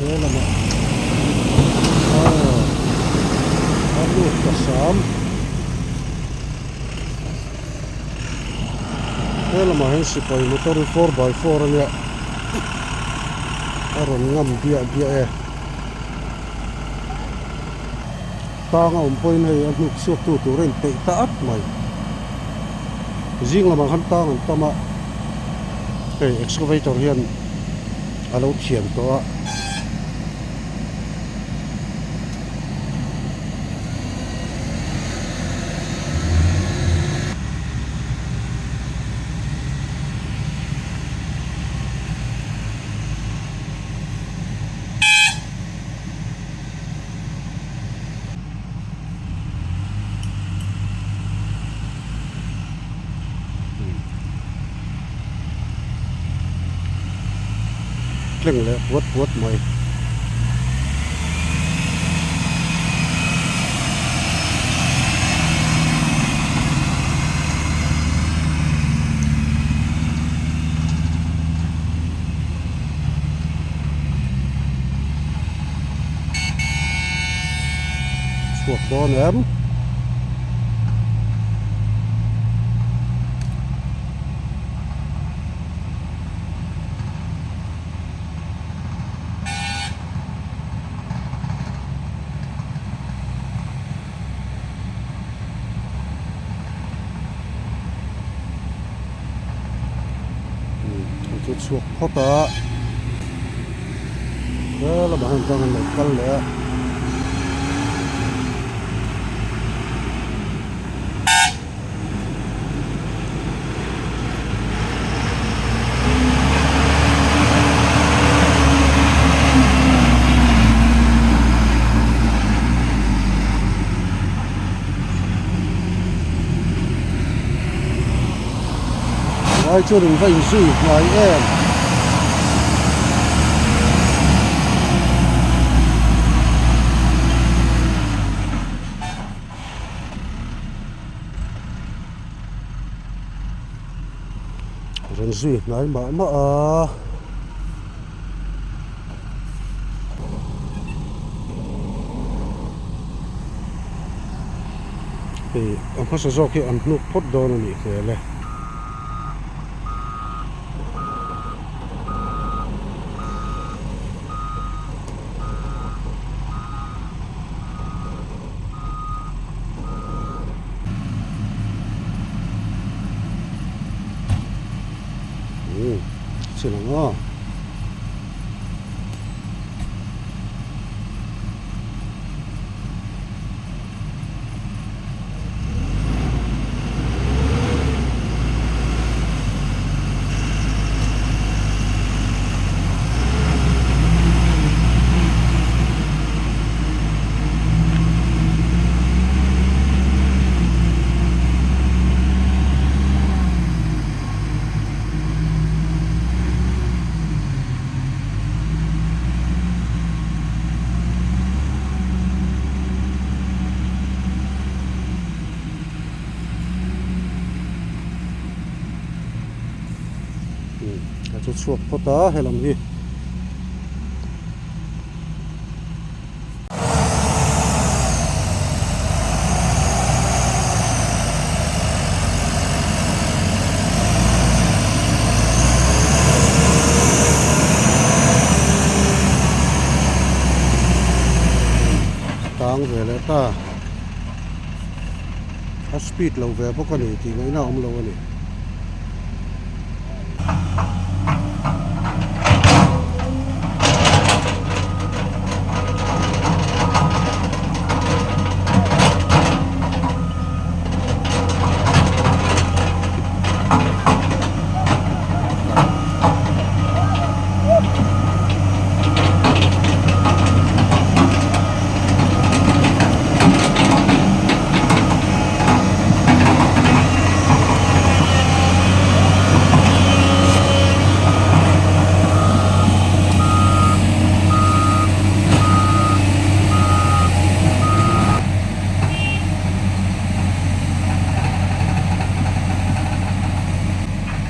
He lamah aw a lut ta hram. He lamah hian sipai motor hi 4x4 ania a rawn ngam biah biah e. Tang a awm pawhin hei a hnuk chhuak tu tur a inpeih ta at mai. Zing lamah khan tang an tam a, hei excavator hian a lo thian tawh a. Tleng leh puat puat mai. Chhuak dawn em? Chu chhuak phawt a he lamah hian chuan an lo kal leh a. Lai chuan in va inzui hnai em. Rawn zui hnai mah mah a. Hei a hmasa zawk hi an hnuk phawt dawn a nih hmel e. Umm chin ang aw. A chu chhuak phawt a helam hi. Tang ve leh ta a speed lo ve bawk a ni tih ngaihna a awm lo a ni.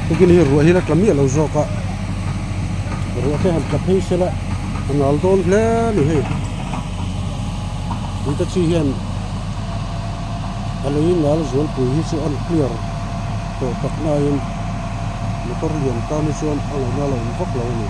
Tukin hi ruah hi la tla miah lo zawk a, ruah te han tla phei se la. A nal dawn hle a ni hei. Tute chi hian a lei nal zualpui hi chu an clear tawh tak naiin motor lian tan hi chuan a ngaihna a la awm vak lo a ni.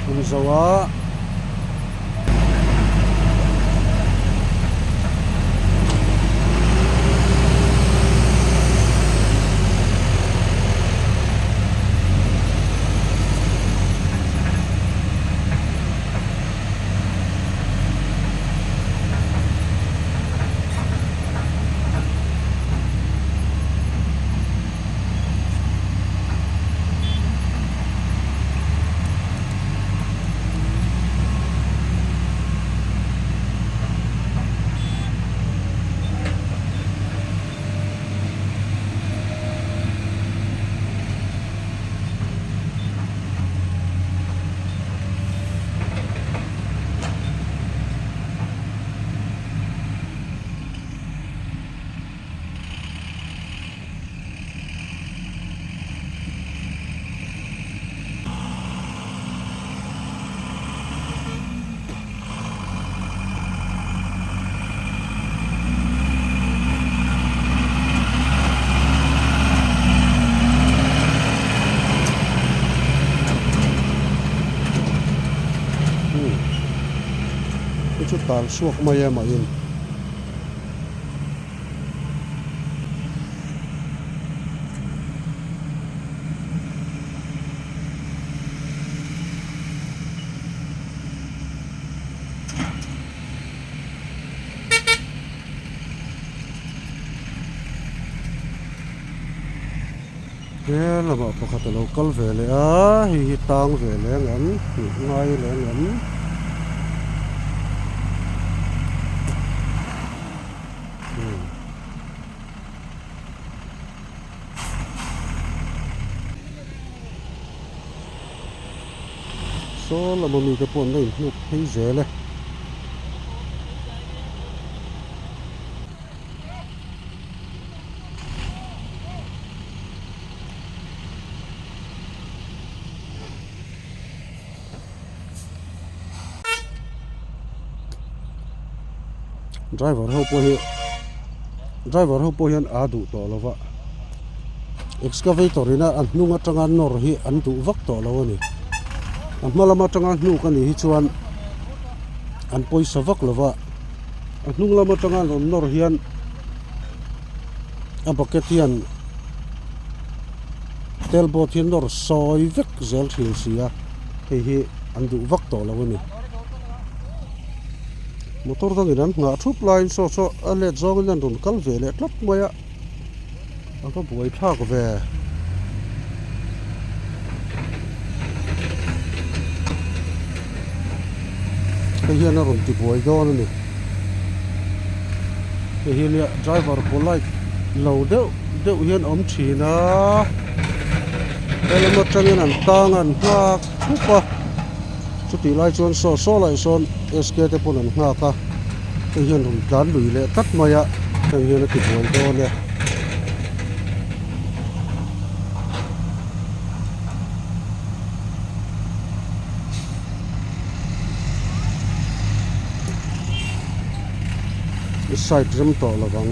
Thlung zo a. Hei chu tan chhuak mai em a in. He lamah pakhat a lo kal ve leh a hei hi tang ve leh ang em hmuh ngai leh ang em. Saw lama mite pawh an la inhnuk phei zel e. Driver ho pawh hi driver ho pawh hian aa duh tawh lo va excavator ina a hnung atanga nawr hi an duh vak tawh lo a ni a hma lam atanga hnuk a nih hi chuan an pawisa vak lo va a hnung lam atanga an rawn nawr hian a bucket hian tel boat hi nawr sawi vek zel thin si a hei hi an duh vak tawh lo a ni motor dangin an nghah thup laiin saw saw a let zawngin an rawn kal ve leh tlat mai a a va buai thlak ve. Hei hian a rawn ti buai dawn a ni hei hi nia driver polite lo deuh deuh hian a awm thin a helam atangin an tang a an nghak thup a chutih lai chuan saw saw lah sawn SK te pawn an nghak a hei hian rawn tlan lui leh tlat mai a heng hian a ti buai dawn e. Side rem tawh lo vang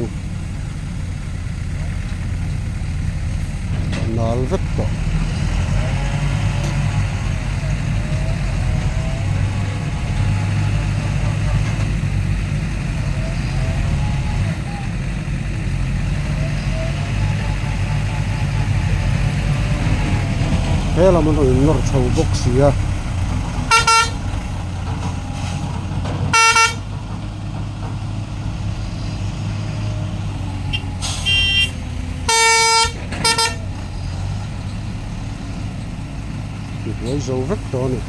nal vek tawh. He lam an rawn innawr chho bawk si a. Tibuai zo vek tawh a ni.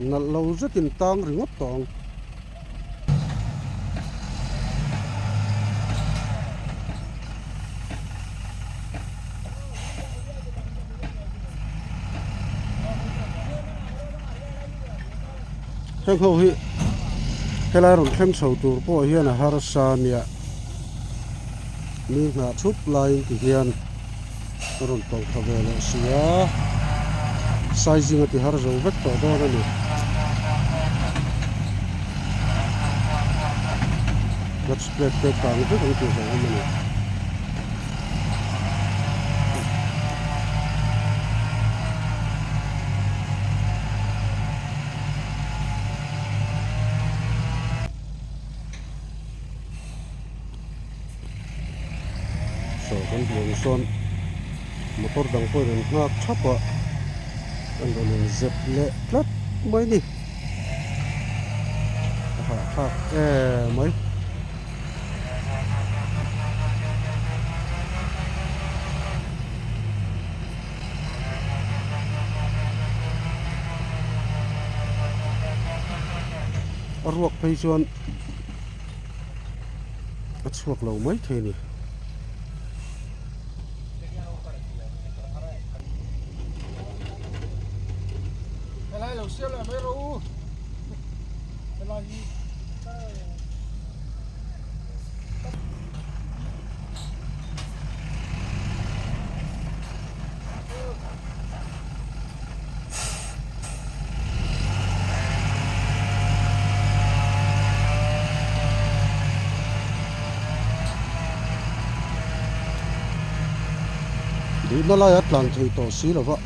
Nalh lo zetin tang ringawt tawh ang. Heng ho hi helai rawn thleng chho tur pawh hian a harsa a nia mi nghah thup laiin ti hian a rawn tawlh thla ve leh si a sizing a ti har zo vek tawh dawn a ni. Clutch plate te kang vek ang tih hlauhawm a ni. Saw kan hmuh ang sawn motor dang pawhin an nghak thap a an rawn inzep leh tlat mai a ni a hahthlak em mai. A ruak phei chuan a chhuak lo mai thei a ni. Duhna laia tlan thei tawh si lo va.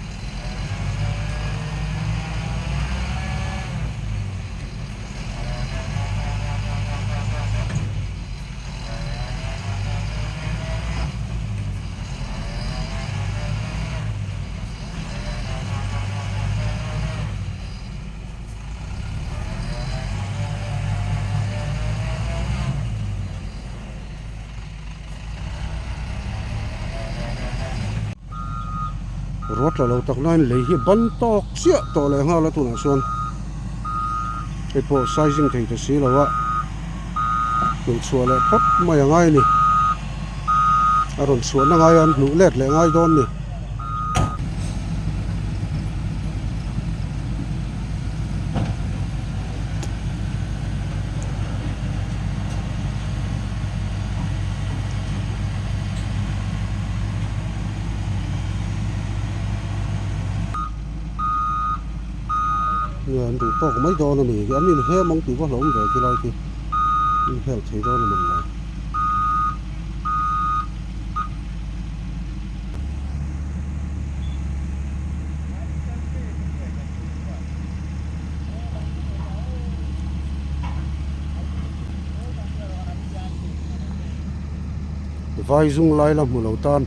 Ruat la lo tak nain lei hi ban tawk chiah tawh leh nghal a tunah chuan hei pawh sizing thei ta si lo a hnuhchhuah leh phawt mai a ngai a ni a rawn chhuahna ngai a an hnuh let leh ngai dawn a ni. Nge an duh tawk mai dawn a ni an inhem ang tih va hlauhawm ve khilai khi inhel thei dawn a ni lo. Vai zung lai la hmu lo tan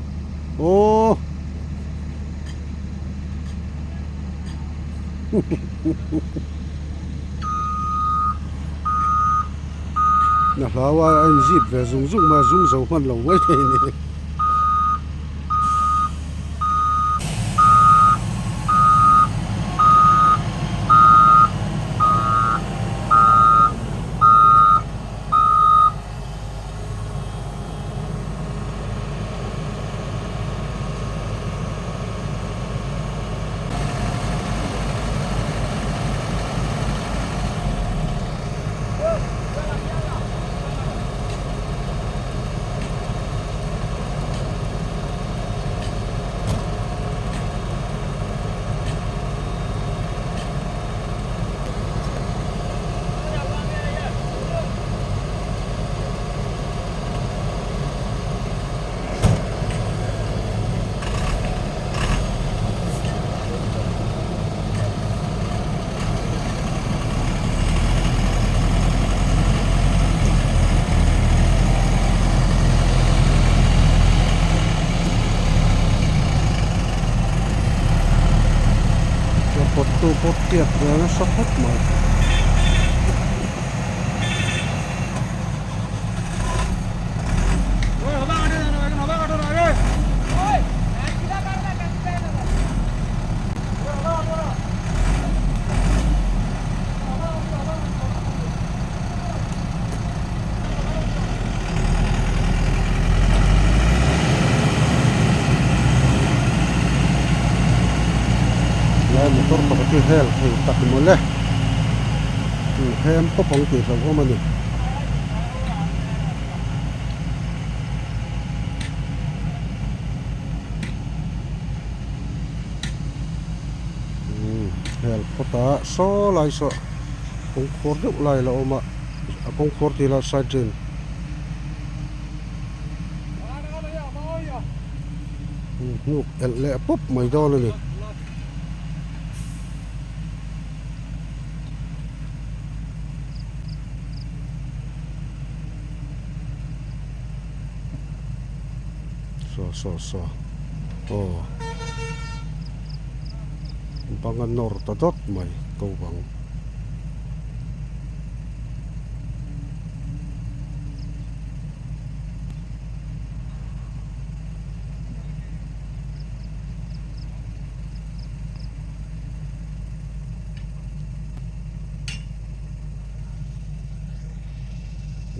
aw na hlau a a inzip ve zung zung mai a zung zo hman lo mai thei a ni. A pawttu pawh tiat ve nasa khawp mai. Motor pakhat hi hel thei tak mawle hem pawp ang tih hlauhawm a ni. Hel phawt a saw lai saw kawngkhur deuh lai a la awm a a kawngkhur tih lah side drain. Hnuk elh leh pawp mai dawn a ni. Saw saw saw aw bang a nawr ta dawt mai ko bang.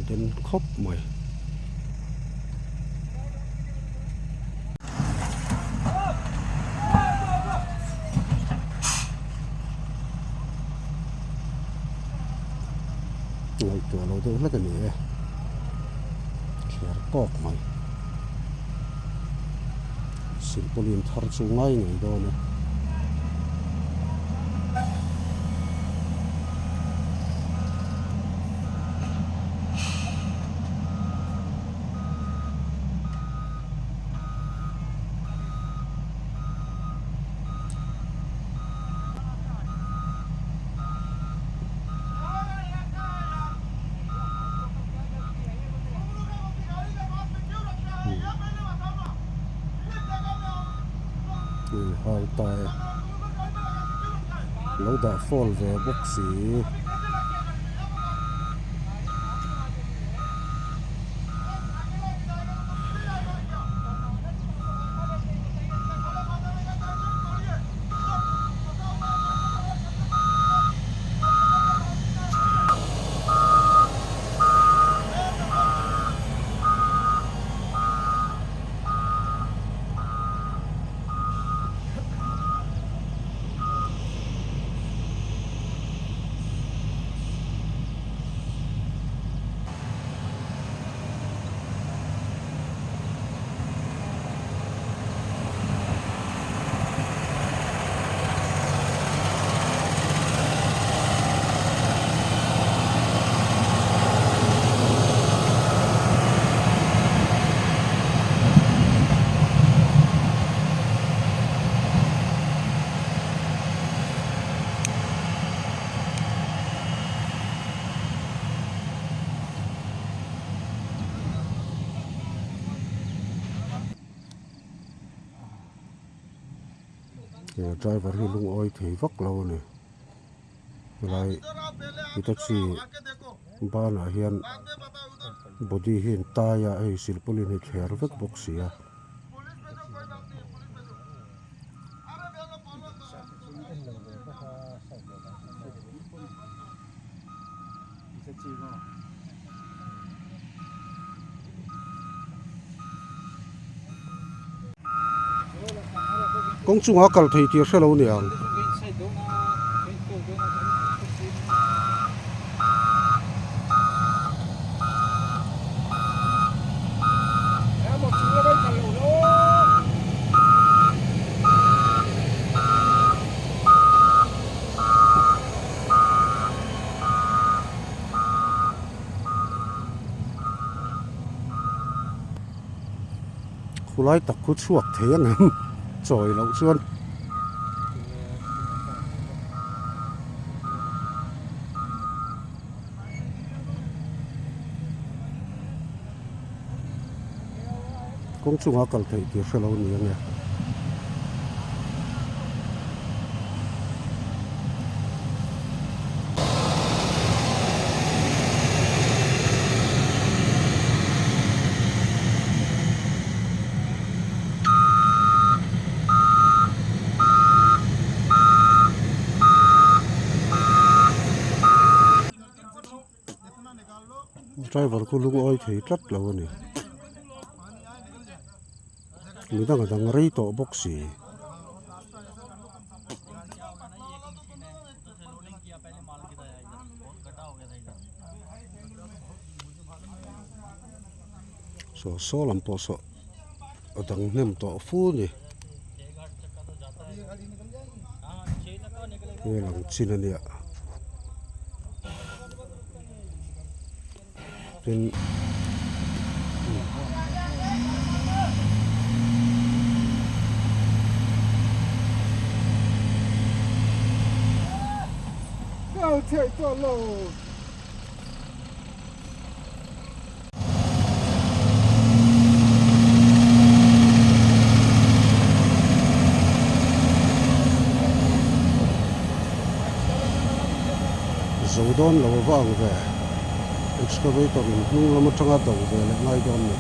Den khawp mai. Ngaihtuah lo deuh hlek a ni e. Thler tawk mai. Silpauline thar chu ngai ngei dawn e. Hau ta e lo dah fawl ve bawk si. He driver hi lungawi thei vak lo a ni helai hitachi banah hian body hi an tai a hei silpauline hi thler vek bawk si a. Kawng chungah kal thei tih a hre lo niang. Khulai tak khu chhuak thei ang em chawi loh chuan. Kawng chungah kal theih tih hre lo a ni ang e. Driver khu lungawi thei tlat lo a ni midang a dang rei tawh bawk si. Saw lam pawh saw a dang hnem tawh fu a ni. Hei lang chin a nia. Tin Kal theih tawh lo. Zo dawn lo vang ve. Excavator in hnung lam atanga do ve leh ngai dawn ni.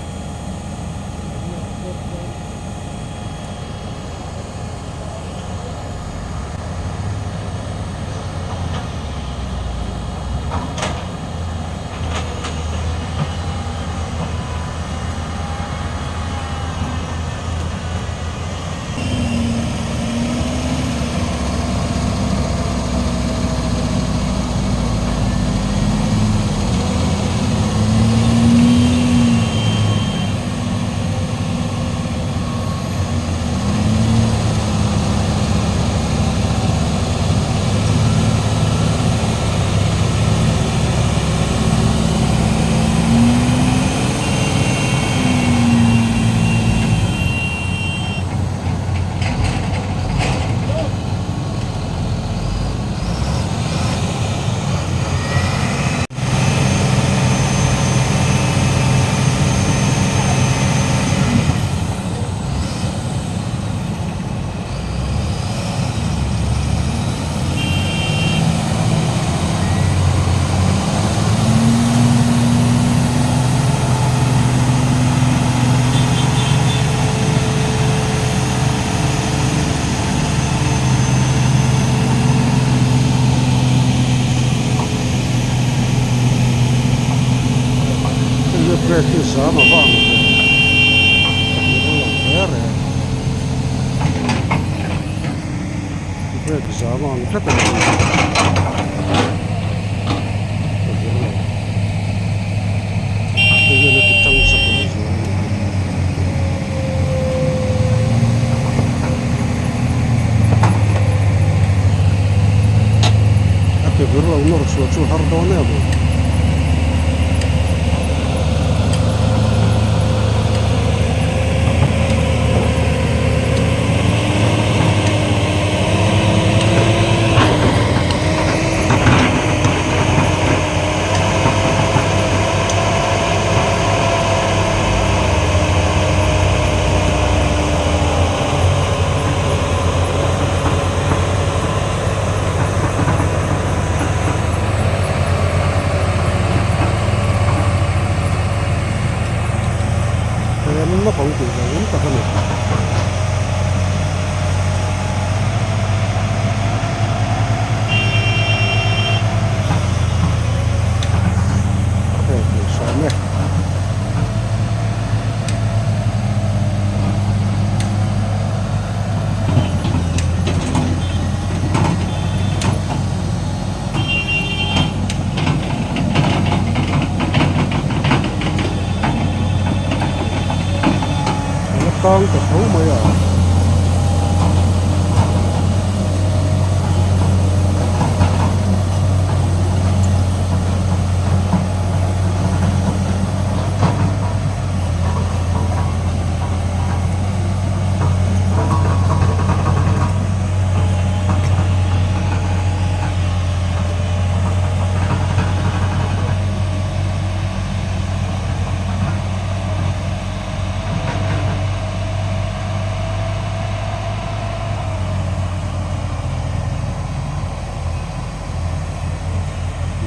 Hei brake hi zam a vang ve a hmu lo hle reng brake zam a ang tlat a ni a hmu lo hei hian a ti tang chak lo zual a ni. A ke vir lo nawr chhuah chu har dawn em ang. Tlem naupang tih ve awm tak a ni. Hei thei hram e. A la tang ta tho mai a.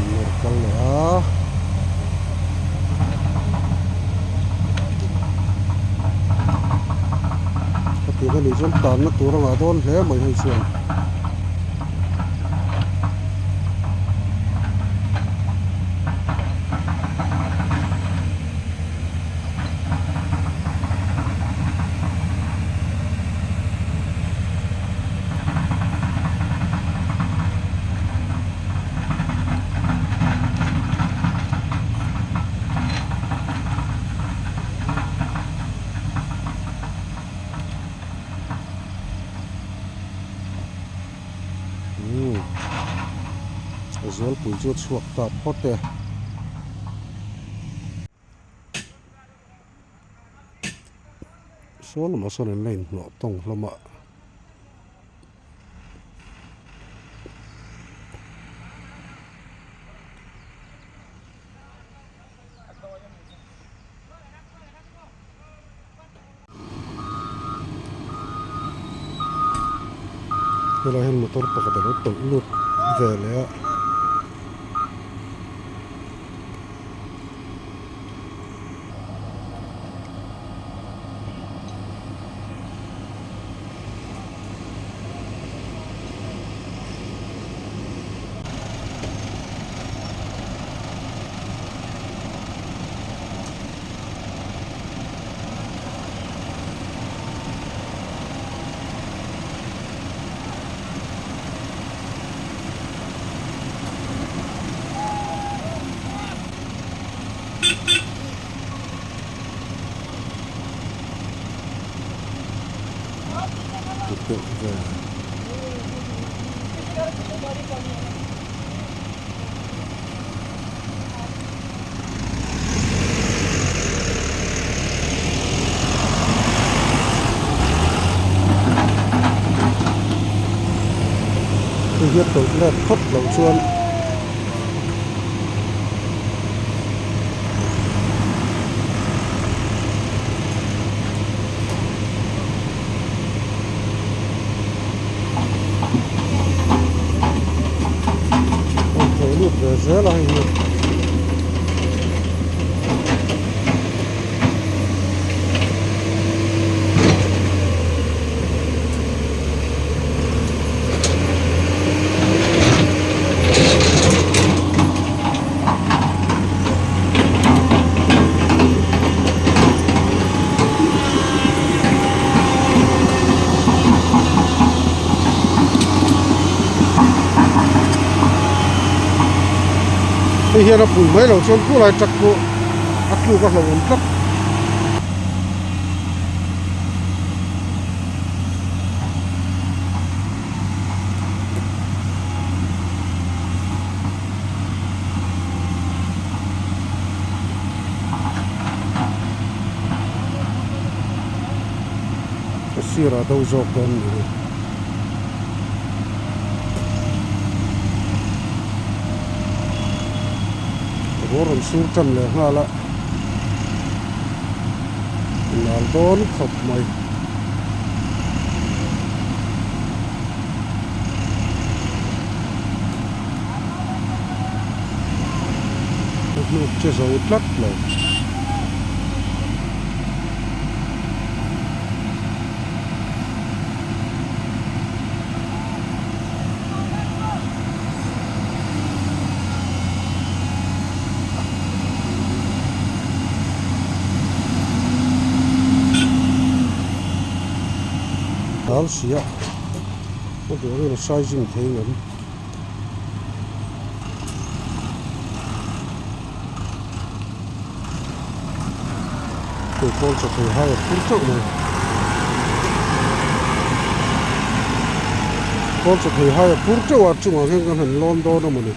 Nawr kal leh a. Khatiang a nih chuan tanna tur a ngah dawn hle mai hei chuan. Zualpui chu a chhuak ta phawt e. Saw lamah sawn an la inhnawh tawng hlawm a. Helai hian motor pakhat alo tawlh lut ve leh a. Hei hi a tawlh let phawt loh chuan a inthawh lut ve zel a hei hi. Hei hian a pui mai lo chuan khulai truck chu a tluk a hlauhawm tlat. Ka sirah do zawk dawn ni hi. Ruah rawn sur tan leh nghal a, nal dawn khawp mai. Ka hnuk che zo tlat lo. Dal sia a duh angin a sizing thei ngem. Tuipawl chaw thei hai a phur teuh mai. Pawl chaw thei hai a phur teuh a chungah hian kan han lawn dawn a mawni.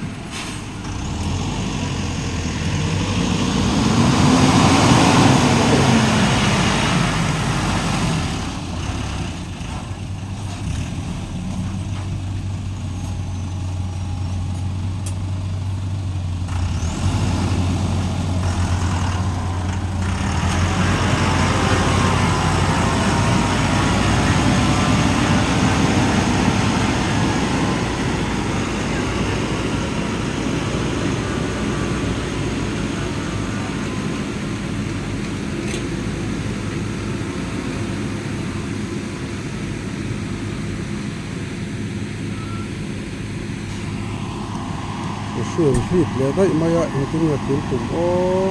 Mihring hlip leh daih mai a engtin nge tun tum aw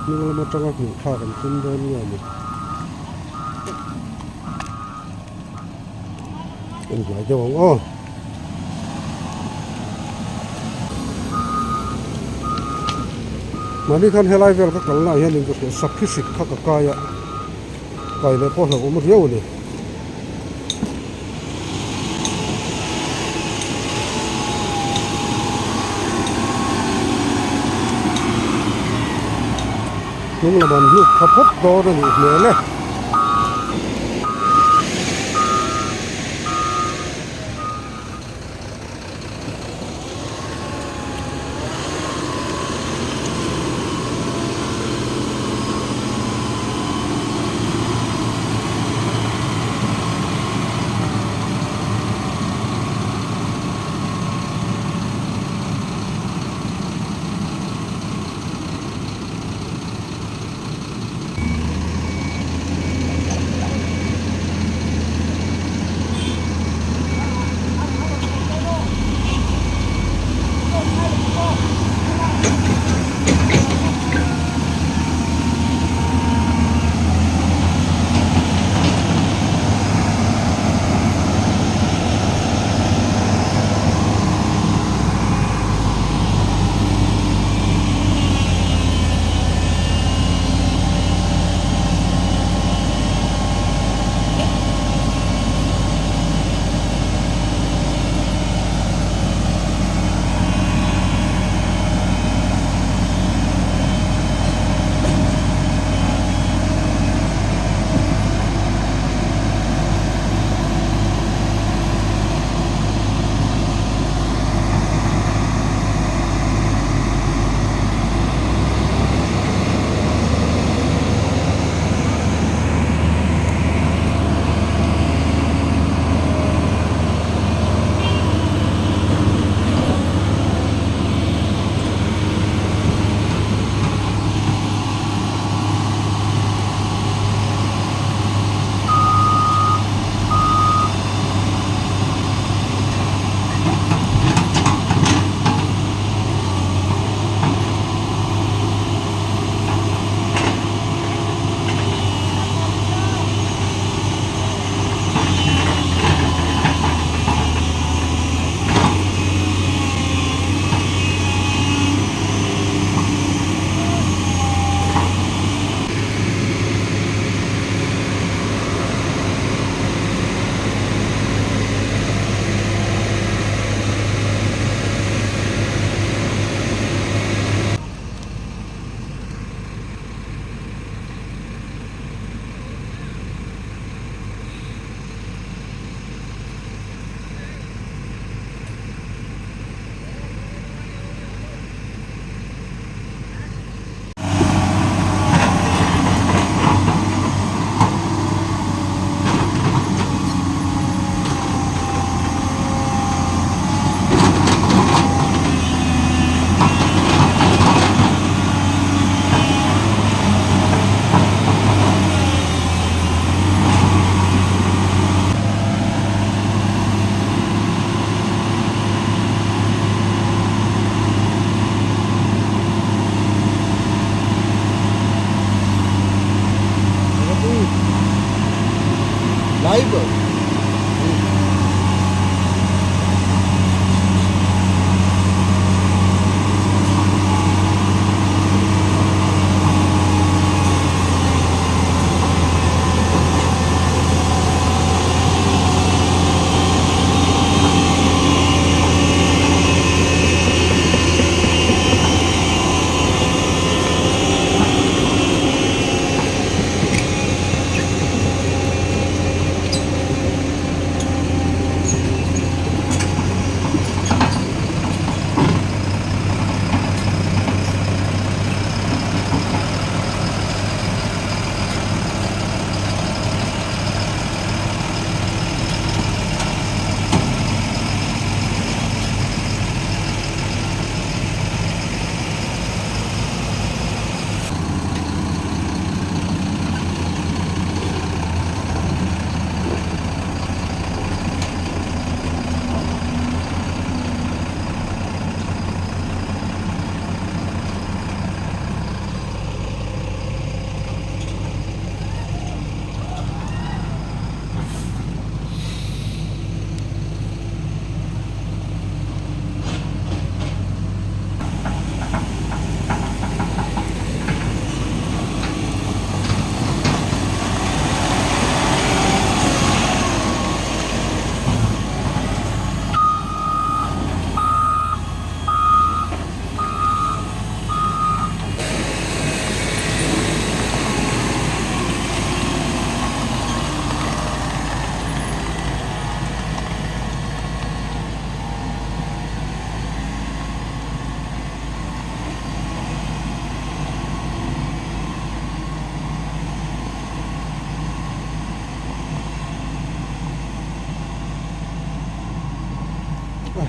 hnung lam atanga hmuh thlak an tum dawn nge ni en hlai deuh ang aw. Mahni khan helai vel ka kalna ah hian in ka hria sakhi hrik kha ka kai a kai leh pawh hlauhawm riau a ni. Hnung lam an hnuk tha phawt dawn a nih hmel e.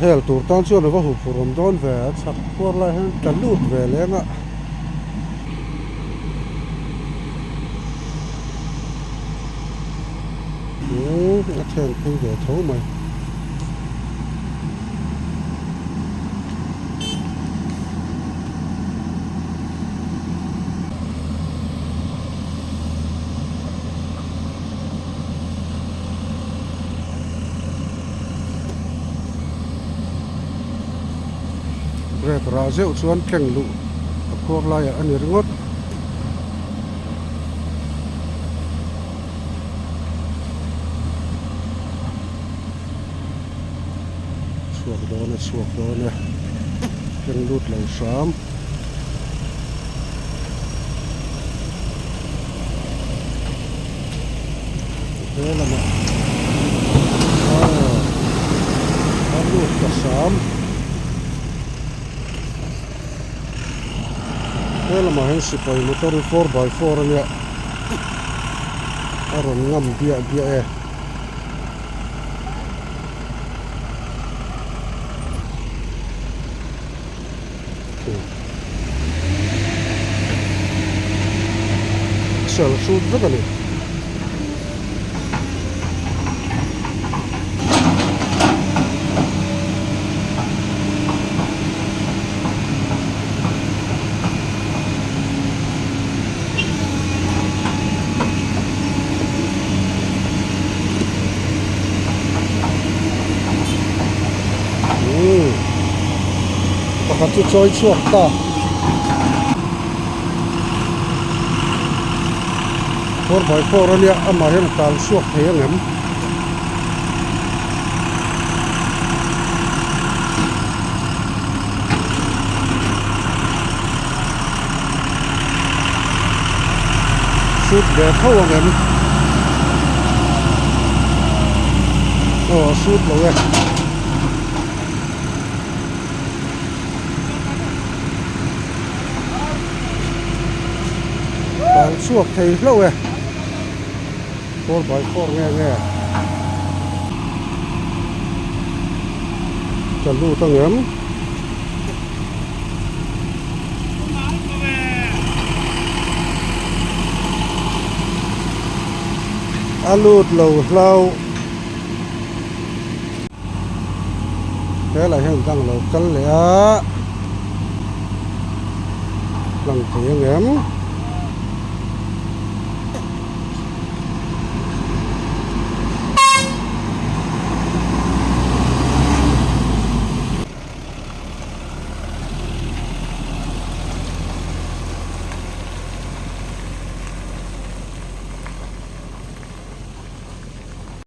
hel tur tan chuan a va huphurh awm dawn ve a chhak khuar lai hian tla lut ve leng a. Umm a then phei ve tho mai. Brake rah zeuh chuan tleng luh a khuar laiah a ni ringawt. Chhuak dawn e chhuak dawn e tleng lut lo hram. He lamah aw a lut ta hram. He lamah hian sipai motor hi 4x4 ania a rawn ngam biah biah e. Sel hrut vek a ni. Pakhat chu chawi chhuak ta. 4x4 ania amah hian a tal chhuak thei ang em? Sut ve tho ang em? Aw a sut lo e. Tal chhuak thei hlauh e. 4x4 nge nge. Ka lut ang em? A lut lo hlau. Helai hian dang lo kal leh a. Lang thei ang em?